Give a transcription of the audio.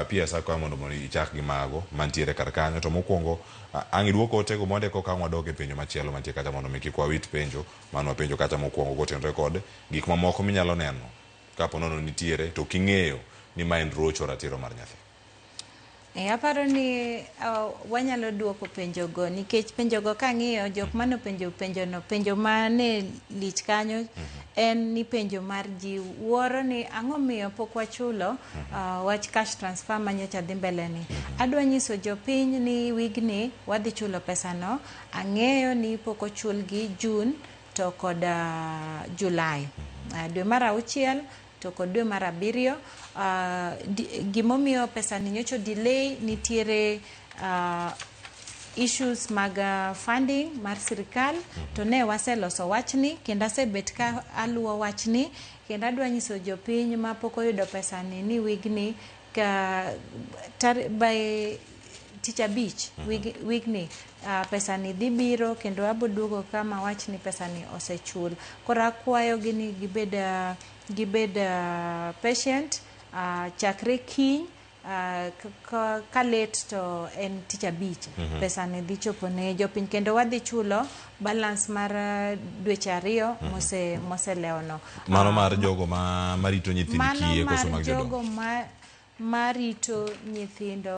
PS akwayo mondo mondo ichak gi mago mantiere kar kanyo to mokwongo ang' iduok otego mondo eka ang' wadok e penjo machielo mantie kacha mondo mi kik wawit penjo mane wapenjo kacha mokwongo kotenore kod gik mamoko minyalo neno kapo nono nitiere to king'eyo ni ma en rocho ratiro mar nyathi. E, aparo ni wanyalo duoko penjogo nikech penjogo kang'iyo jok mane openjo penjono penjo mane lich kanyo en ni penjo mar ji wuoro ni ang'o miyo pok wachulo wach cash transfer manyocha dhi mbele ni. Adwa nyiso jopiny ni wigni wadhi chulo pesano. Ang'eyo ni pok ochulgi June to kod July. Dwe mar auchiel to kod dwe mar abiriyo. Gimomiyo pesa ni nyocha delay nitiere issues mag funding mar sirikal to ne waseloso wachni kendo asebet ka aluwo wachni kendo adwa nyiso jopiny mapok oyudo pesani ni wigni ka by tich abich wigni pesani dhi biro kendo abo duogo kama wach ni pesani osechul. Koro akwayogi ni gibed patient chakre kiny ka late to en tich abich pesani dhi chopo ne jopiny kendo wadhi chulo balance mar dweche ariyo moselewono. Mano mar jogo ma marito nyithind Mano kiye koso mar mag jogo jodongo? marito nyithindo.